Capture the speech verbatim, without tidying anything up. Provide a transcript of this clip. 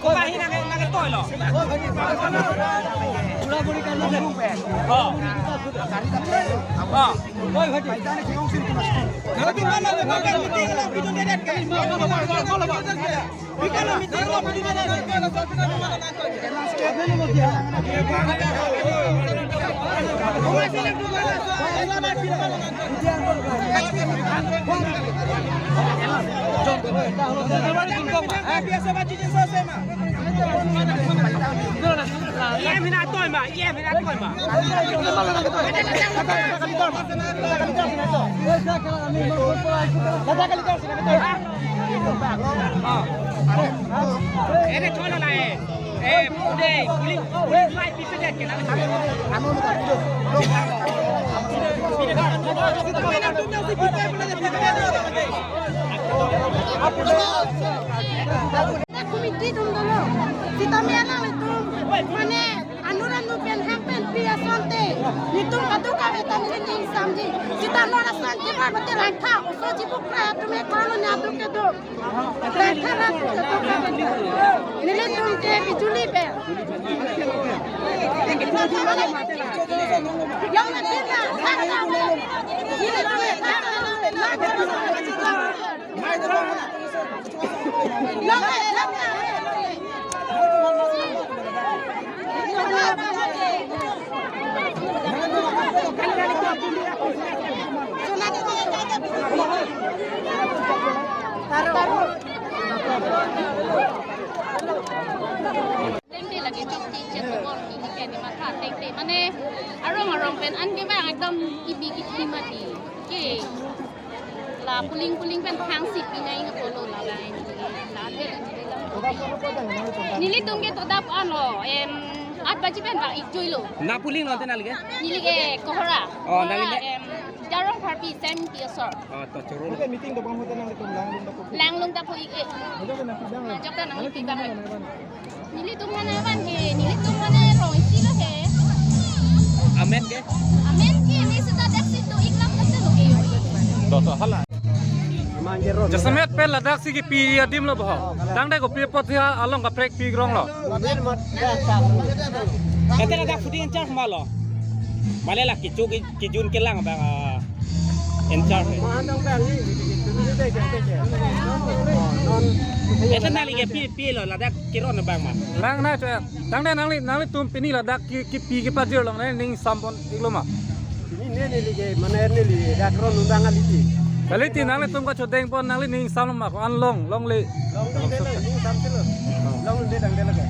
Koba hi nang nang toi lo. Ha. Ha. Em hina toi ma, em hina toi ma. Ene thoi lo la e. Eh, pune, puli, puli mai pipe det ke na. Committee atum dolo. Sitame alanglitum, mane, anur anu pen hang pen pi asonte. Nelitum kadokave ta neli ning samji. Sita non ason jibar mate langtha, oso jibuk kra atum e kalo ne atum kedo. Langtha ra atum kedo. Nelitum ke bijuli pen. Yang na pina, langtha ra. Nelitum ke langtha ra. Tengte lagi chok ti chet bor ti ni ke ni matha tengte mane arong arong pen an ke bang ekdom ibi ki mati ke la puling puling pen thang si pinai na polo la la la de nelitum ke to dap ano em at baji pen bang ik jui lo. Na puling lo te nangli ke? Neli ke Kohora. Oh, nangli Kohora, ke? Em, Jarong Pharpi sem pi asor. Ah, to choro. Oke, meeting dobang hote nangtum langlung daphu. Langlung daphu ik e. Ajok ke nangtum bang. Ajok ke nangtum bang. Nelitum mane van ke, nelitum mane rong isi lo he. Amen ke? Amen ke, ne seta dak si do ik lam dak si do ke yo. To to hala. Jasemet pen ladak si kipi adim lo boho. Tangte kopi apot si along kaprek pi krong lo. Kate ladak shooting in charge ma lo. Mane la kichu ki kijun kelang bang, ah, in charge. Ete nangli ke pi pi lo ladak kiron bang ma. Lang na cho. Tangte nangli nanglitum pini ladak ki kipi kipajir long ne ning sampon ik lo ma. Ini ne neli ke mane neli dak ron undang aliti. Aliti nanglitum kachodeng pon nangli ning sam lo ma ko an long longle. Longle ning sam silo. Longle dang de lage.